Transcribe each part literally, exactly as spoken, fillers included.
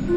Ji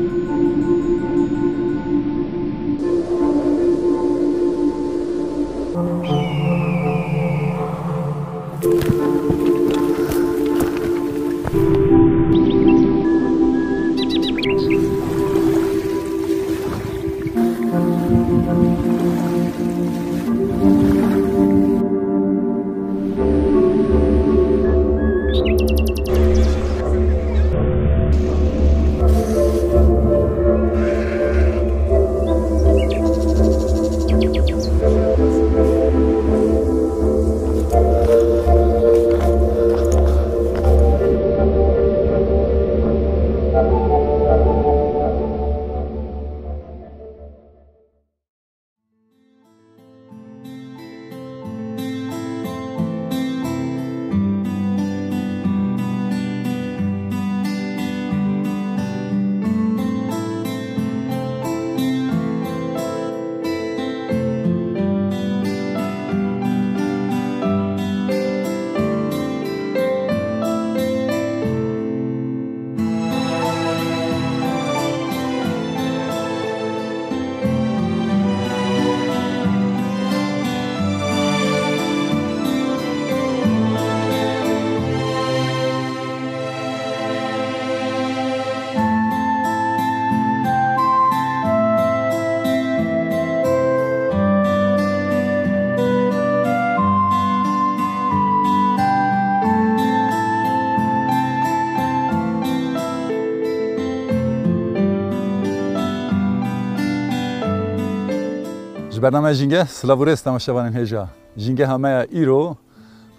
bernameya Jînge, silav û rêz temaşevanên hêja. Jîngeha me ya îro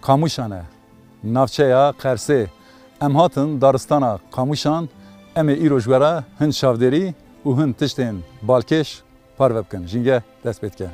Kamûşan e. Navçeya Qersê. Em hatin daristana Kamûşan, em ê îro ji we re hin çavdêrî û hin tiştên balkêş parve bikin. Jînge dest pê dike.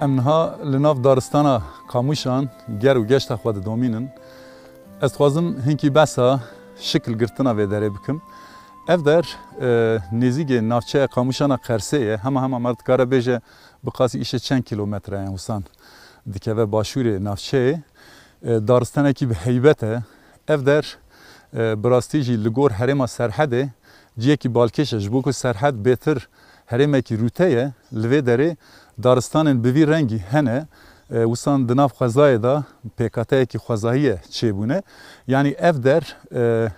Em niha li nav daristana Kamûşan ger û geşta xwe didomînin. Ez dixwazim hinkî behsa şikil girtina vê derê bikim. Ev der, e, nêzîkê navçeya Kamûşana Qersê ye. Hema hema mer dikare bêje bi qasî îşê çend kîlometre ye, wisan dikeve başûrê navçeyê. E, daristanekî bi heybet e. Ev der, e, bi rastî jî li gor herêma Serhedê ciyekî balkêş e. Ji bo ku Serhed bêtir herêmekî rûte ye, li vê derê daristanên bi vî rengî hene. E, wisan di nav xwezayê de pêkhateyekî xwezayî ye çêbûne. Yanî ev der, e,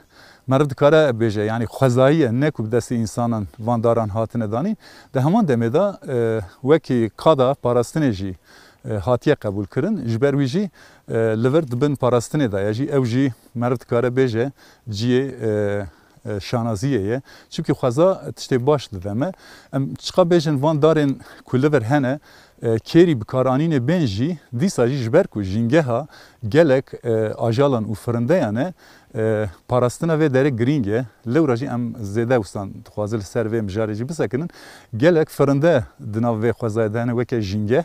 meriv dikare bêje, yanî xwezayî ye, ne ku bi destê însanan van daran hatine danîn. Di heman demê de, e, wekî qada parastinê jî, e, hatiye qebûlkirin. Ji ber wî jî, e, li vir di bin parastinê de ye jî, ew jî meriv dikare bêje ciyê, e, e, şanaziyê ye. Çimkî xweza tiştê baş dide me. Em çiqa bêjin van darên ku li vir hene, e, kêrî bikaranînê bên jî, dîsa jî ji ber ku jîngeha gelek, e, ajalan û firindeyan e, e, parastina vê derê girîng e. Lewra jî em zêde wistan dixwazin li ser vê mijarê jî bisekinin. Gelek firinde di nav vê xwezayê de hene weke jînge.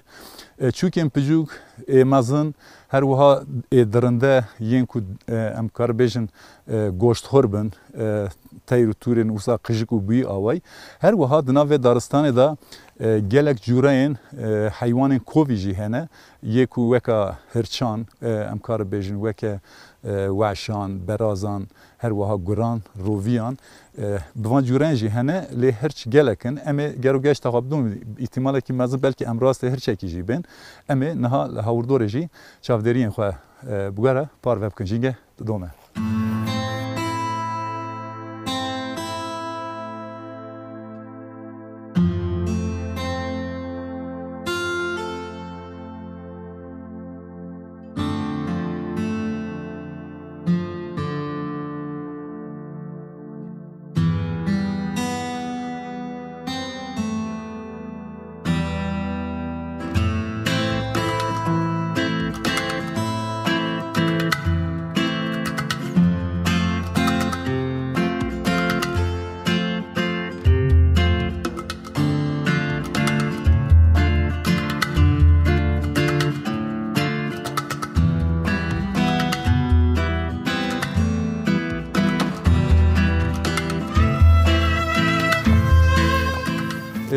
E, çûkên piçûk, ê mezin, her wiha ê dirinde yên ku, e, em kar bêjin, e, goştxwar bin, e, teyr û tûrên wisa qijik û bûyî awayî. Her wiha di nav vê daristanê de, e, gelek cûreyên, e, heywanên kovî jî hene. Yê ku weka hirçan, e, em kar bêjin weke, e, weşan, berazan, her wiha guran, roviyan, e, bi van cûreyan jî hene, lê hirç gelek in. Em ê gero geşta xwe bidin, îhtimalekî mezin belkî em rastê hirçekî jî bên. Em ê niha li hawirdorê jî çavdêriyên xwe, e, bi we re parve bikin. Jînge didome.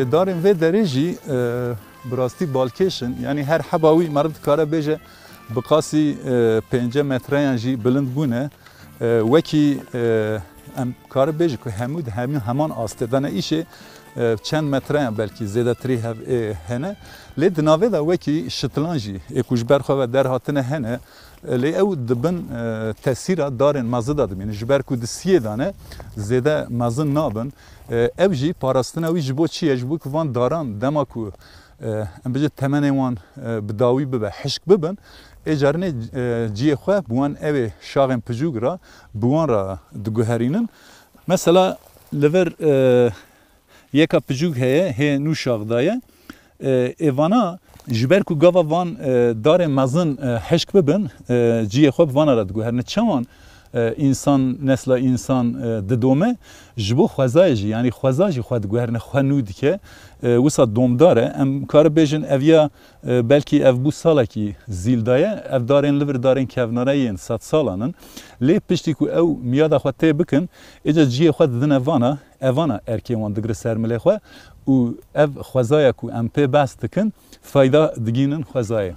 Darên vê derê jî, e, bi rastî balkêş in. Yanî her heba wî meriv dikare bêje bi qasî, e, pênce metreyan jî bilind bûne. E, wekî, e, em kare bêje ku hemû di hemî heman astê de ne, îşê, e, çend metreyan belkî zêdetirî hev ê hene. Lê di navê de wekî şitilan jî ê ku ji ber xwe ve derhatine hene. E, lê ew di bin, e, tesîra darên mezin de dimînin. Ji ber ku di siyê de ne, zêde mezin nabin. E, ev jî parastina wî ji bo çi ye? Ji bo ku van daran dema ku, e, em bêjin temenê wan, e, bi dawî bibe, hişk bibin, ê carinê, e, cihê xwe bi wan, ew ê şaxên picûk re, bi wan re diguherînin. Mesela li vir, e, yeka picûk heye, hê nû şax daye. E, ê vana ji ber ku gava van, e, darên mezin, e, hişk bibin, e, cihê xwe bi vana re diguherine. Çawan, e, însan, nesla însan, e, didome? Ji bo xwezayê jî, yanî xweza jî xwe diguherine, xwe nû dike. E, wisa domdar e. Em kare bêjin ev ya, e, belkî ev bû salekî zîl daye. Ev darên li vir darên kevnare yên sedsalan in. Lê piştî ku ew miyada xwe tê bikin, êca cihê xwe didine vana, evana erkê wan digire ser milê xwe û ev xwezaya ku em pê behs dikin, fayda digînin xwezayê.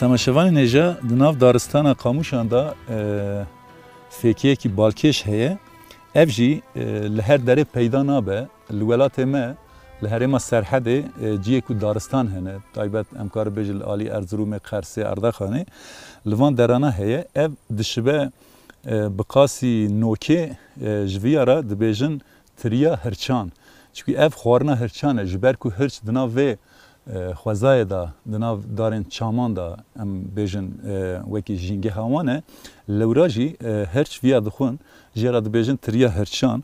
Temaşevanên hêja, di nav daristana Qamûşan de, e, fêkiyekî balkêş heye. Ev jî, e, li her derê peyda nabe. Li welatê me, li herêma Serhedê, e, cihê ku daristan hene, taybet em kare bêjin li alî Erzirûmê, Qersê, Erdaxanê, li van derana heye. Ev dişibe, e, bi qasî nokê, e, ji viya re dibêjin tiriya hirçan. Çikî ev xwarina hirçan e, ji ber ku hirç di nav vê, e, xwezayê de, di nav darên çaman de, em bêjin, e, wekî jîngeha wan e, lewra jî, e, hirç viya dixwin, jê re dibêjin tiriya hirçan.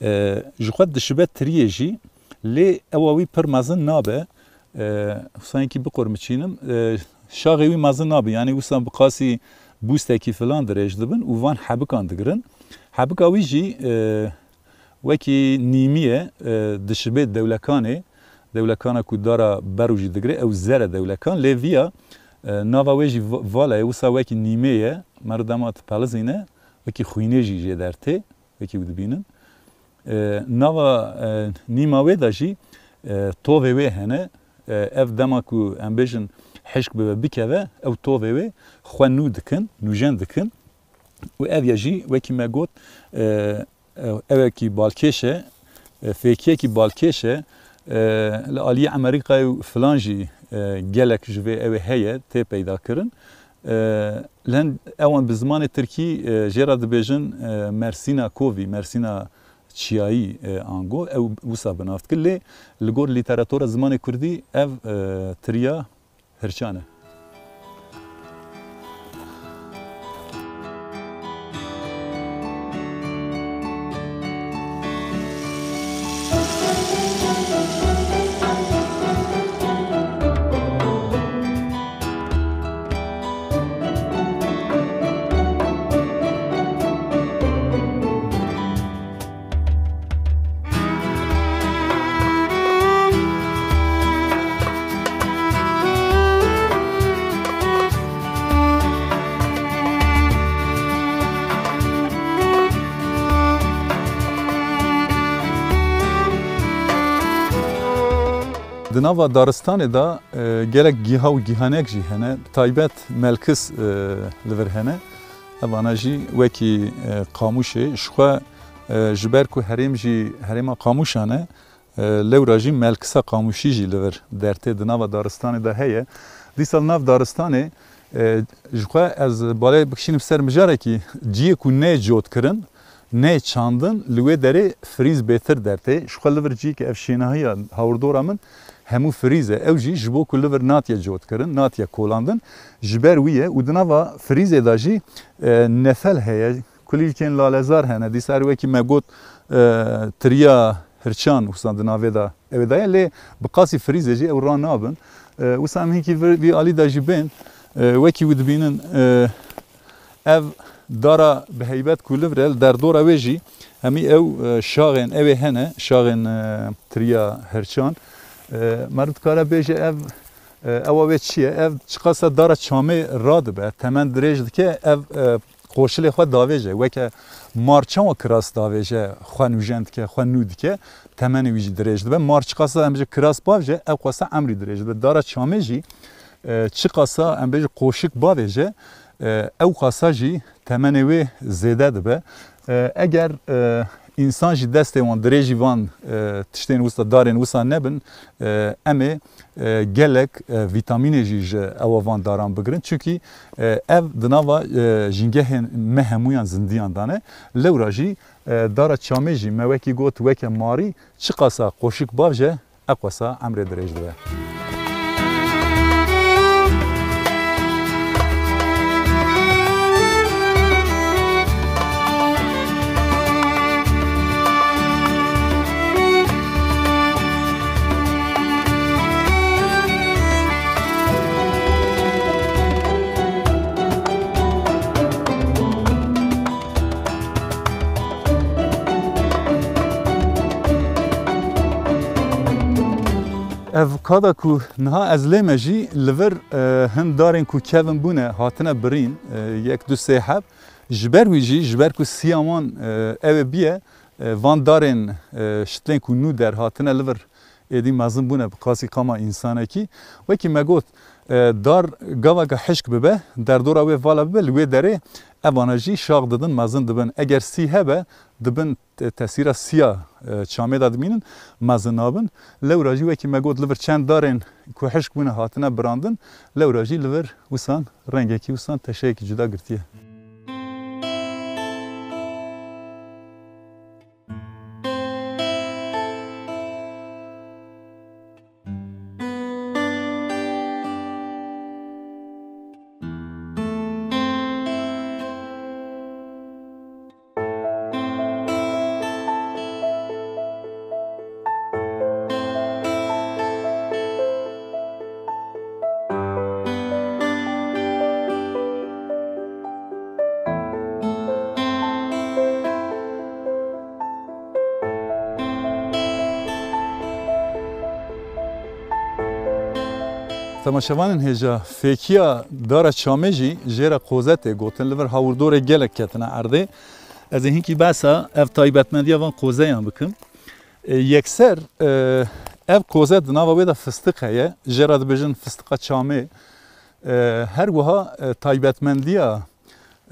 E, ji xwe dişibe tiriyê jî, lê ewa wî pir mezin nabe. E, wisa hinkî biqurmiçînim. E, şaxê wî mezin nabe, yanî wisa bi qasî bûstekî filan dirêj dibin û van hebikan digirin. Hebika wî jî, e, wekî nîmî ye, e, dişibê dewlekanê, dewlekana ku dara berû jî digire, ew zer e dewlekan, lê viya, e, nava wê jî va-, vala ye, wisa wekî nîmê ye, meriv dema dipelizîne, wekî xwînê jî jê dertê, wekî ew dibînin. E, nava, e, nîma wê de jî, e, tovê wê hene, e, ev dema ku em bêjin hişk bibe, bikeve, ew tovê wê xwe nû dikin, nûjen dikin û ev ya jî wekî me got, e, Ew, ewekî balkêş e, e, fêkiyekî balkêş e, e, li aliyê Emerîkayê û filan jî, e, gelek ji vê ewê heye, tê peyda kirin. E, li hin ewan bi zimanê tirkî, e, jê re dibêjin, e, mersîna kovî, mersîna çiyayî, e, ango, ew wisa bi nav dikir. Lê li gor lîteratura zimanê kurdî ev, e, tiriya hirçan e. Di nava daristanê de, e, gelek giha û gihanek jî hene, bi taybet melkis, e, li vir hene. Evana jî wekî, e, qamûşê, ji xwe, e, ji ber ku herêm jî herêma qamûşan e, e, lewra jî melkisa qamûşî jî li vir dertê di nava daristanê de heye. Dîsa li nav daristanê, e, ji xwe ez balê bikişînim ser mijarekî, ciyê ku neyê cotkirin, neyê çandin, li wê derê frîz bêtir dertê. Ji xwe li vir ciyê ku ev şênahiya hawirdora min, hemû frîz e. Ew jî ji bo ku li vir natiye cotkirin, natiye kolandin, ji ber wî ye. Û di nava frîzê de jî, e, nefel heye, kulîlkên lalezar hene. Dîsa her wekî me got, e, tiriya hirçan wisa di navê de ew ê de ye, lê bi qasî frîzê jî ew ranabin. E, wisa em hinkî vir, vî alî de jî bên, e, wekî wî dibînin, e, ev dara bi heybet ku li vir e, li derdora wê jî hemî ew, e, şaxên ew ê hene, şaxên, e, tiriya hirçan. E, meriv dikare bêje ev, e, ewa wê çi ye? Ev çiqasa dara çamê radibe, temen dirêj dike, ev, e, qoşilê xwe davêje. Weke mar çawa kiras davêje, xwe nûjen dike, xwe nû dike, temenê wî jî dirêj dibe. Mar çiqasa em bêje kiras bavêje, ew qasa emrî dirêj dibe. Dara çamê jî, e, çiqasa em bêje qoşik bavêje, e, ew qasa jî temenê wê zêde dibe. E, eger, e, însan jî destê wan dirêjî van, e, tiştên wisa, darên wisa nebin, e, em ê, e, gelek, e, vîtamînê jî ji ewa van daran bigirin. Çimkî, e, ev di nava, e, jîngehên me hemûyan zindiyan de ne. Lewra jî, e, dara çamê jî me wekî got weke marî çiqasa qoşik bavêje, eqwasa emrê dirêj dibe. Ev kada ku niha ez lê me jî li vir, e, hin darên ku kevin bûne hatine birîn, e, yek du sê heb. Ji ber wî jî, ji ber ku siya wan, e, ew ê bîye, e, van darên, e, şitlên ku nû derhatine li vir êdî mezin bûne bi qasî qama însanekî. Wekî me got, e, dar gavaka hişk bibe, derdora wê vala bibe, li wê derê evana jî şax didin, mezin dibin. Eger sî hebe, dibin te-, tesîra siya, e, çamê de dimînin, mezin nabin. Lewra jî wekî me got, li vir çend darên ku hişk bûne hatine birandin, lewra jî li vir wisan rengekî, wisan teşeyekî cuda girtiye. Temaşevanên hêja, fêkiya dara çamê jî jê re qoze tê gotin. Li vir hawirdorê gelek ketine erdê. Ez ê hinkî behsa ev taybetmendiya van qozeyan bikim. E, yekser, e, ev koze di nava wê de fistiq heye. Jê re dibêjin fistiqa çamê. E, her wiha, e, taybetmendiya,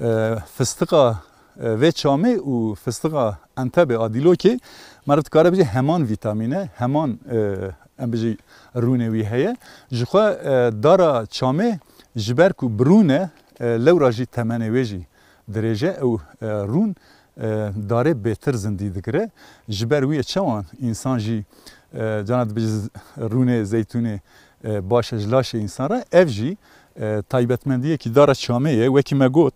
e, fistiqa, e, vê çamê û fistiqa Entebê a Dîlokê, meriv dikare bêje heman vîtamîn e, heman, e, em bêjî rûnê wî heye. Ji xwe, e, dara çamê ji ber ku bi rûn e, e, lewra jî temenê wê jî dirêj e, ew, e, rûn, e, darê bêtir zindî digire. Ji ber wî ye çawa însan jî, e, cana dibêje z-, rûnê zeytûnê, e, baş e ji laşê însan re. Ev jî, e, taybetmendiyekî dara çamê ye. Wekî me got,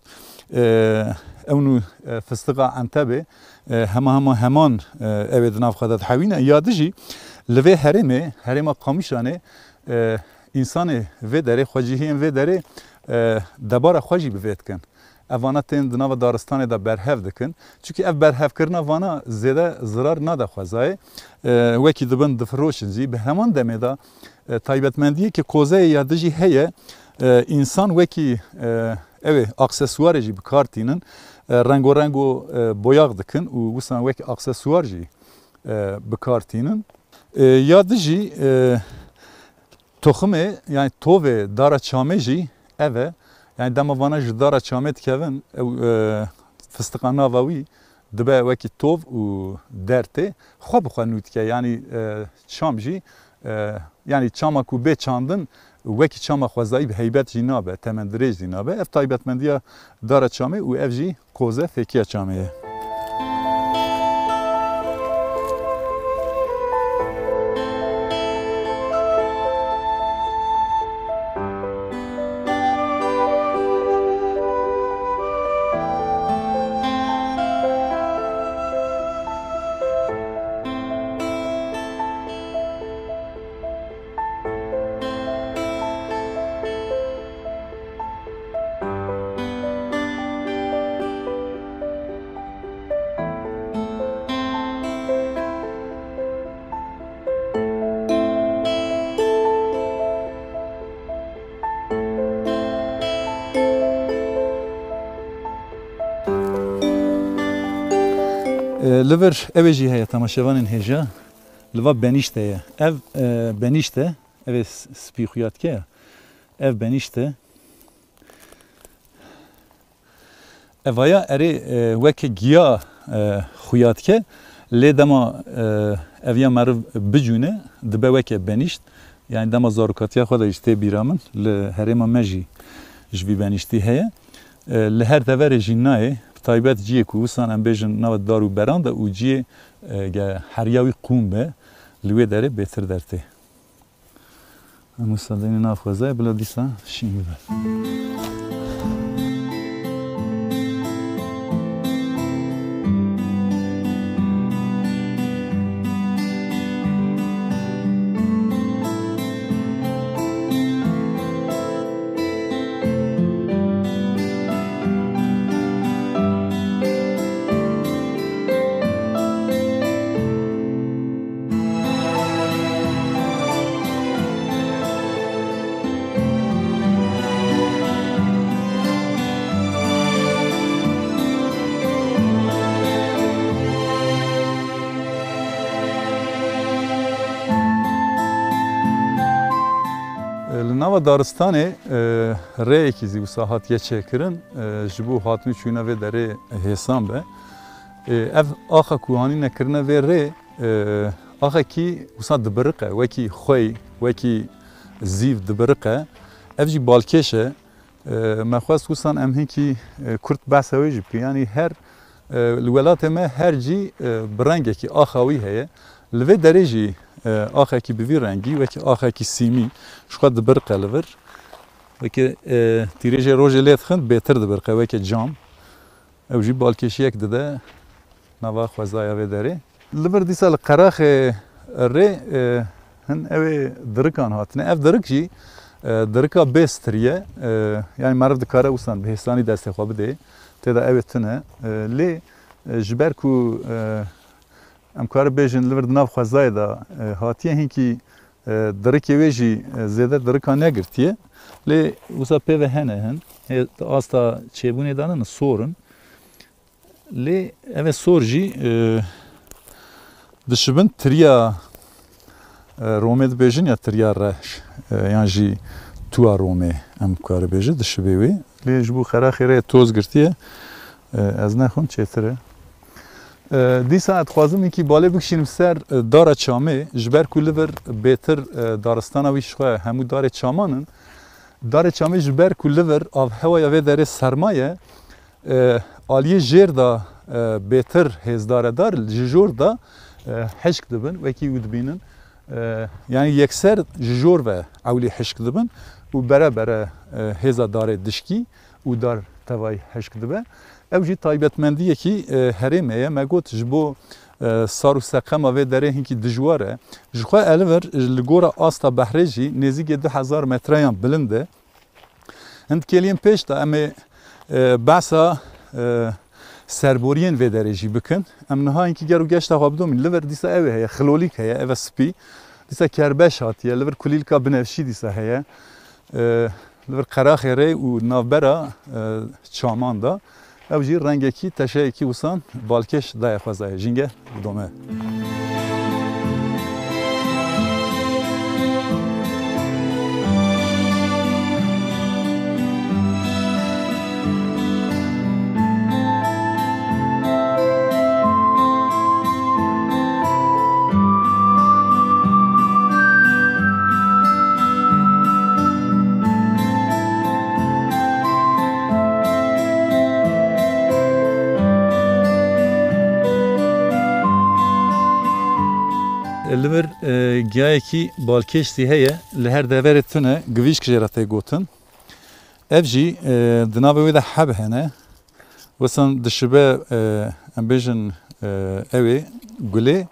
e, ew nû, e, fistiqa Entebê, e, hema hema heman, e, ew ê di nav xwe de dihewîne. Ya dijî li vê herêmê, herêma Qamişanê, e, însanê vê derê, xwecihiyên vê derê, e, debara xwe jî bi vê dikin. Ev vana tên di nava daristanê de berhev dikin. Çimkî ev berhevkirina vana zêde zirar nade xwezayê. E, wekî dibin difiroşin jî. Bi heman demê de, e, taybetmendiyekî kozeyê ya dijî heye. E, însan wekî, e, ew ê aksesuarê jî bi kar tînin. E, rengo rengo, e, boyax dikin û wisan wekî aksesuar jî, e, bi kar tînin. E, ya dijî, e, Toximê, yani tovê dara çamê jî ev e. Yani dema vana ji dara çamê dikevin, ew, e, fistiqa nava wî dibe wekî tov û dertê. Xwe bi xwe nû dike. Yani, e, çam jî, e, yani çama ku bê çandin, wekî çama xwezayî bi heybet jî nabe, temendirêj jî nabe. Ev taybetmendiya dara çamê û ev jî koze fêkiya çamê ye. Li vir ew ê jî heye temaşevanên hêja. Li va benîşte ye. Ev, e, benîşte, ev ê s-, spî xuya dike ya. Ev benîşte. Evaya erê, e, weke giya, e, xuya dike. Lê dema, e, eviya meriv bicûne, dibe weke benîşt. Yani dema zarokatiya xwe de jî tê bîra min, li herêma me jî ji vî benîştî heye. E, li her deverê jî nayê, bi taybet ciyê ku wisan em bêjin nava dar û beran de û ciyê, e, ge heriya wî qûm be, li wê derê bêtir dertê. Em wisa deyne nav xwezayê, bila dîsa şîn bibe. Li nava daristanê, e, rêyekî zî wisa hatiye çêkirin, e, ji bo hatin û çûna vê derê hêsan be. E, ev axa ku hanîne kirine vê rê, e, axekî wisa dibiriqe, wekî xwey, wekî zîv dibiriqe. Ev jî balkêş e. E, me xwest wisan em hinkî, e, kurt behsa wê jî bikin. Yanî her, e, li welatê me her cî, e, bi rengekî axa wî heye. Li vê derê jî, e, axekî bi vî rengî, wekî axekî sîmî, ji xwe dibiriqe li vir. Weke, e, tîrêjê rojê lê dixin, bêtir dibiriqe, weke cam. Ew jî balkêşiyek dide nava xwezaya vê derê. Li vir dîsa li qeraxê rê, e, hin ew ê dirikan hatine. Ev dirik jî, e, dirika bê strî ye. E, yani meriv dikare wisan bi hêsanî destê xwe bidê. Tê de ew ê tune. E, lê, e, ji ber ku, e, em kare bêjin li vir di nav xwezayê de, e, hatiye hinkî, e, dirikê wê jî, e, zêde dirika negirtiye. Lê wisa pê ve hene hin. Hê, asta çêbûnê de ne, sor in. Lê ev ê sor jî, e, dişibin tiriya, e, romê dibêjin ya tiriya reş, e, yan jî tuwa romê em kare bêjin dişibê wê. Lê ji bo qeraxê rê toz girtiye, e, ez nexwim çêtir e. E, dîsa ez dixwazim hinkî balê bikişînim ser, e, dara çamê, ji ber ku li vir bêtir, e, daristana wî ji xwe hemû darê çaman in. Darê çamê ji ber ku li vir avhewaya vê derê serma ye, e, aliyê jêr de, e, bêtir hêzdaredar ji jor de, e, hişk dibin, wekî wî dibînin. E, yani yekser ji jor ve ewlî hişk dibin û bere bere, e, hêza darê dişkî û dar tevayî hişk dibe. Ew jî taybetmendiyekî, e, herêmê ye. Me got ji bo, e, sar û seqema vê derê hinkî dijwar e. Ji xwe e li vir, li gora asta behrê jî nêzîkê du hezar metreyan bilind e. Hin kêliyên pêş de em ê, e, behsa, e, serboriyên vê derê jî bikin. Em niha hinkî ger û geşta xwe bidomîn. Li vir dîsa ew ê heye, xilolîk heye, ev e spî. Dîsa kerbeş hatiye, li vir kulîlka binevşî dîsa heye. E, li vir qeraxê rê û navbera, e, çaman de. Ew jî rengekî, teşeyekî wisan balkêş daye xwezayê. Jînge didome. Li vir, e, giyayekî balkêş zî heye, li her deverê tune, givîşk jê re tê gotin. Ev jî, e, di navê wê de heb hene. Wisan dişibe, e, em bêjin, e, ew ê gulê,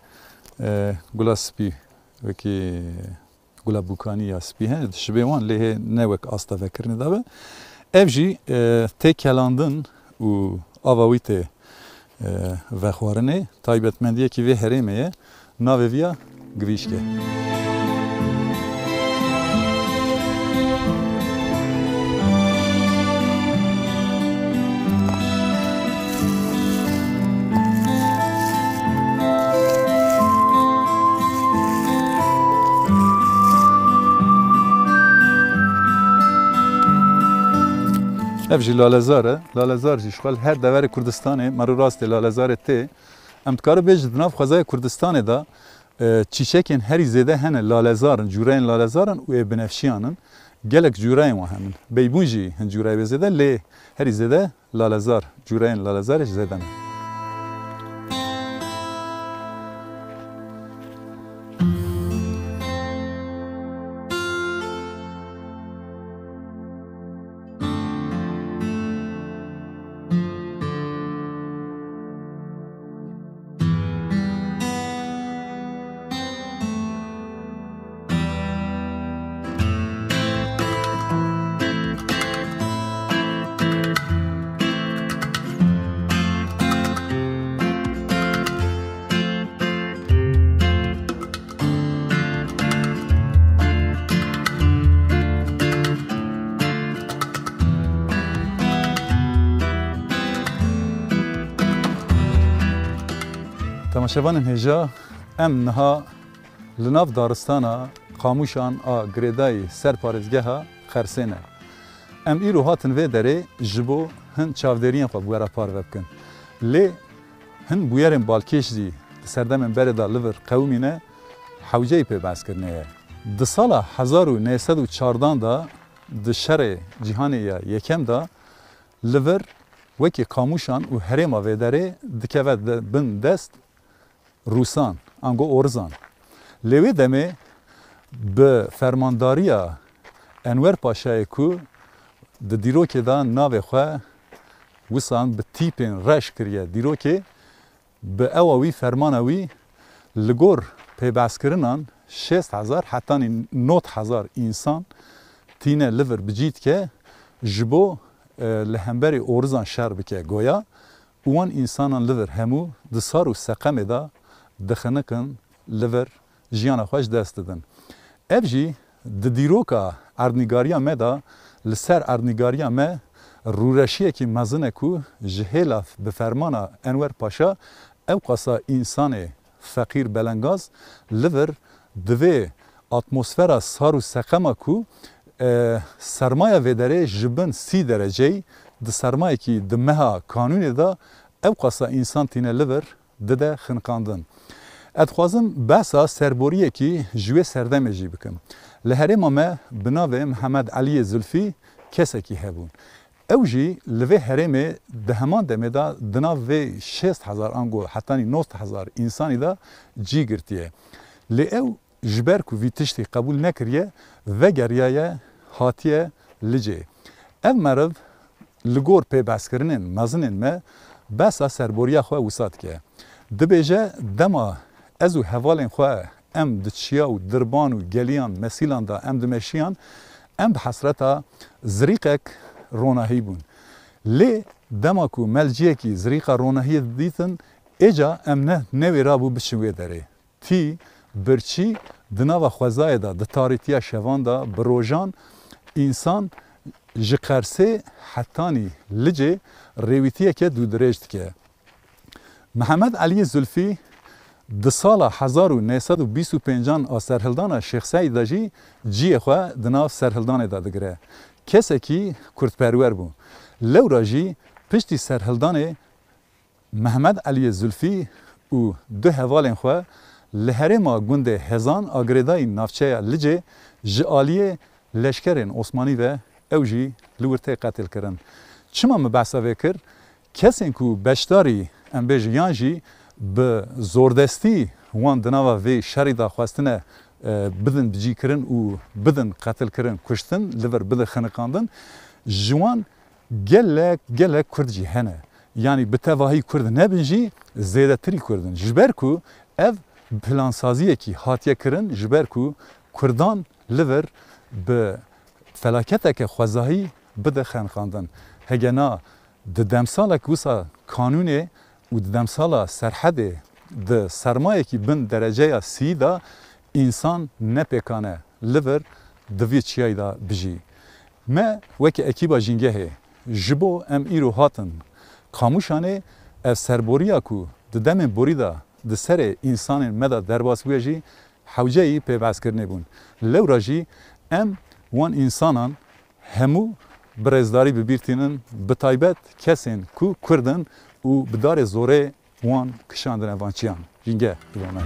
e, gula spî, wekî gula bûkanî ya spî hene, dişibê wan lê hê ne wek asta vekirinê de be. Ev jî, e, tê kelandin û ava wî tê, e, vexwarinê. Taybetmendiyekî vê herêmê ye. Navê vî ya givîşk e. Ev jî lalezar e. Lalezar jî ji xwe li her deverê Kurdistanê, merû rastê lalezarê tê. Em dikarin bêjin di nav xwezayê Kurdistanê de, e, çîçekên herî zêde hene lalezar in, cûreyên lalezar in û ê binefşiyan in. Gelek cûreyên wan henin. Beybûn jî hin cûreyê wê zêde, lê herî zêde lalezar, cûreyên lalezarê ji zêde ne. Temaşevanên hêja, em niha li nav daristana Qamûşan a girêdayî ser parêzgeha Xersê ne. Em îro hatin vê derê ji bo hin çavdêriyên xwe bi we re parve bikin. Lê hin bûyerên balkêş jî di serdemên berê de li vir qewimîne, hewceyî pê behskirinê ye. Di sala hezar û neh sed û çardan de, di şerê cîhanê ya yekem de, li vir wekî Qamûşan û herêma vê derê dikeve de bin dest Rûsan, ango Orizan. Lê wê demê bi fermandariya Enwer Paşayê ku di dîrokê de navê xwe wisan bi tîpên reş kiriye dîrokê, bi ewa wî, fermana wî, li gor pêbehskirinan şêst hezar hetanî nod hezar însan tîne li vir bi cî dike, ji bo, e, li hemberî Orizan şer bike. Goya û wan însanan li vir hemû di sar û seqemê de dixiniqin, li vir jiyana xwe ji dest didin. Ev jî di dîroka erdnîgariya me de, li ser erdnîgariya me rûreşiyekî mezin e ku ji hêla bi fermana Enwer Paşa ewqasa însanê feqîr belengaz li vir di vê atmosfera sar û seqema ku, e, sermaya vê derê ji bin sî dereceyî, di sermayekî di meha kanûnê de ewqasa însan tîne li vir dide xiniqandin. Ez dixwazim behsa serboriyekî ji wê serdemê jî bikim. Li herêma me bi navê Mihemed Eliyê Zulfî kesekî hebûn. Ew jî li vê herêmê di heman demê de di nav vê şêst hezar ango hetanî nod hezar însanî de cî girtiye. Lê ew ji ber ku vî tiştî qebûl nekiriye, vegeriyaye, hatiye Licê. Ev meriv li gor pêbehskirinên mezinên me behsa serboriya xwe wisa dike. Dibêje, dema ez û hevalên xwe em di çiya û dirban û geliyan, mesîlan de em dimeşiyan, em bi hesreta zirîqek ronahî bûn. Lê dema ku me li ciyekî zirîqa ronahiyê didîtin, êca em ne, newêrabû biçin wê derê. Tî, birçî, di nava xwezayê de, di tarîtiya şevan de, bi rojan însan ji Qersê hetanî Licê rêwîtiyeke dûdirêj dike. Mihemed Eliyê Zulfî di sala hezar û neh sed û bîst û pêncan a serhildana Şêx Seîd de jî ciyê xwe di nav serhildanê de digire. Kesekî kurdperwer bû. Lewra jî piştî serhildanê Mehmed Eliyê Zulfî û du hevalên xwe li herêma gundê Hezan a girêdayî navçeya Licê ji aliyê leşkerên Osmanî ve ew jî li wir tê qetilkirin. Çima min behsa vê kir? Kesên ku beşdarî, em bêjin, yan jî bi zordestî wan di nava vê şerî de xwestine, e, bidin bicîkirin û bidin qetilkirin, kuştin, li vir bidin xiniqandin, ji wan gelek, gelek Kurd jî hene. Yanî bi tevahî Kurd nebin jî, zêdetirî Kurd in. Ji ber ku ev plansaziyekî hatiye kirin, ji ber ku Kurdan li vir bi felaketeke xwezayî bide xeniqandin. Hege na di demsalek wisa kanûnê û di demsala Serhedê di sermayekî bin dereceya sî de însan ne pêkan e li vir di vî çiyayî de bijî. Me weke ekîba Jîngehê ji bo em îro hatin Qamûşanê, ev serboriya ku di demên borî de di serê însanên me de derbas bûye jî hewceyî pêbehskirinê bûn. Lewra jî em wan însanan hemû bi rêzdarî bi bîr tînin, bi taybet kesên ku Kurd in û bi darê zorê wan kişandine van çiyan. Jînge, divame.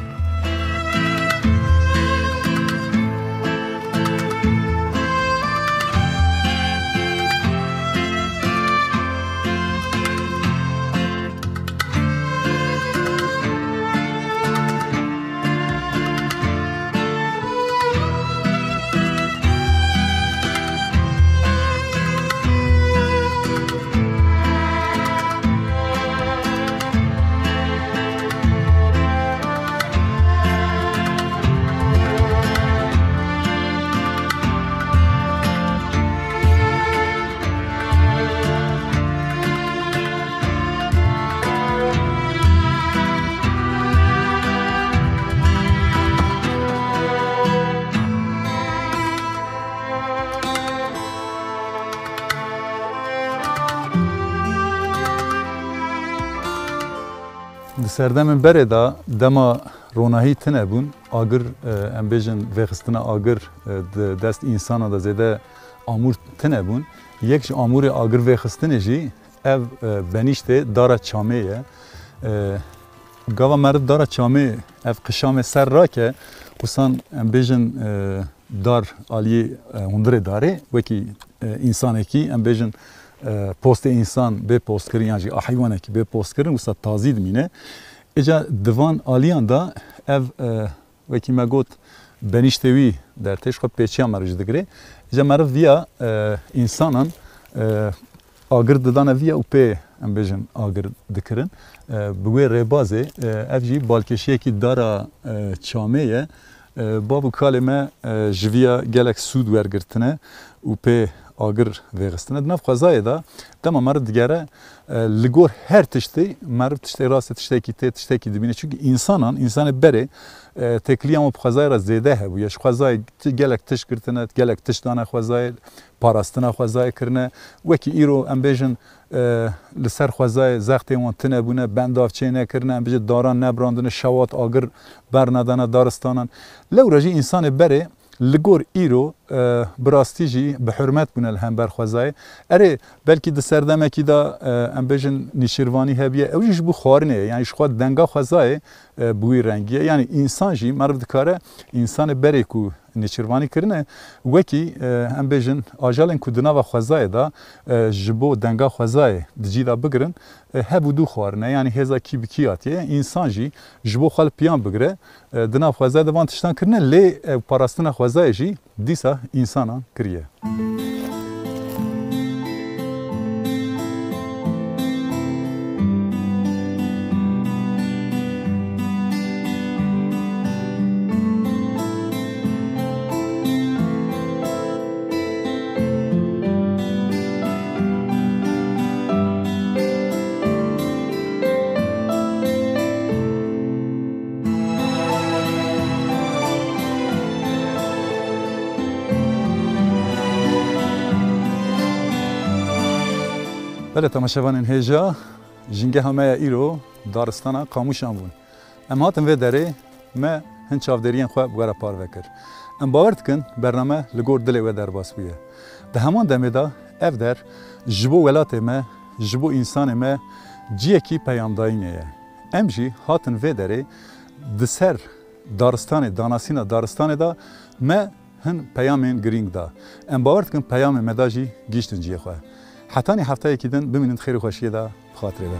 Di serdemên berê de dema ronahî tune bûn, agir, e, em bêjin vêxistina agir, e, di dest însanan de zêde amûr tune bûn. Yek ji amûrê agir vêxistinê jî ev, e, benîştê dara çamê ye. E, gava meriv dara çamê ev qişamê ser rake, wisan em bêjin, e, dar aliyê, e, hundirê darê, wekî, e, însanekî, em bêjin, e, postê însan bê postkirin yan jî a heywanekî bê postkirin, wisa tazî dimîne. Îca di van aliyan de ev, e, wekî me got, benîştê wî dertê, ji xwe pêçiya meriv jî digire. Îca meriv viya, e, însanan, e, agir didane viya û pê, em bêjin, agir dikirin. E, bi wê rêbazê, e, ev jî balkêşiyekî dara, e, çamê ye. E, bav û kalê me, e, ji viya gelek sûd wergirtine û pê agir vêxistine. Di nav xwezayê de dema meriv digere, e, li gor her tiştê, meriv tiştê rastê, tiştekî tê, tiştekî dibîne. Çimkî însanan, însanê berê, e, têkiliya wan bi xwezayê re zêde hebûye. Ji xwezayê ti-, gelek tişt girtine, gelek tişt dane xwezayê, parastina xwezayê kirine. Wekî îro, em bêjin, e, li ser xwezayê zextên wan tune bûne, bendav çênekirine, em bêjin daran nebrandine, şewat agir bernedane daristanan. Lewra jî însanê berê li gor îro, e, bi rastî jî bi hurmet bûne li hember xwezayê. Erê, belkî di serdemekî de, e, em bêjin nîçîrvanî hebiye, ew jî ji bo xwarinê ye, yanî ji xwe denga xwezayê, e, bi wî rengî ye. Yanî însan jî, meriv dikare însanê berê ku nêçîrvanî kirine, wekî, e, em bêjin, ajalên ku di nava xwezayê de, e, ji bo denga xwezayê di cî de bigirin, e, hev û du xwarine, yanî hêza kî bi kî hatiye, însan jî ji bo xwe li piyan bigire, e, di nav xwezayê de van tiştan kirine, lê, e, parastina xwezayê jî dîsa însanan kiriye. Belê temaşevanên hêja, jîngeha me ya îro daristana Qamûşan bûn. Em hatin vê derê, me hin çavdêriyên xwe bi we re parve kir. Em bawer dikin bername li gor dilê we derbas bûye. Di heman demê de ev der ji bo welatê me, ji bo însanê me ciyekî peyamdayînê ye. Em jî hatin vê derê di ser daristanê, danasîna daristanê de me hin peyamên girîng da. Em bawer dikin peyamên me da jî gihîştin cihê xwe. Hetanî heftayekî din bimînin di xêr û xweşiyê de, bi xatirê we.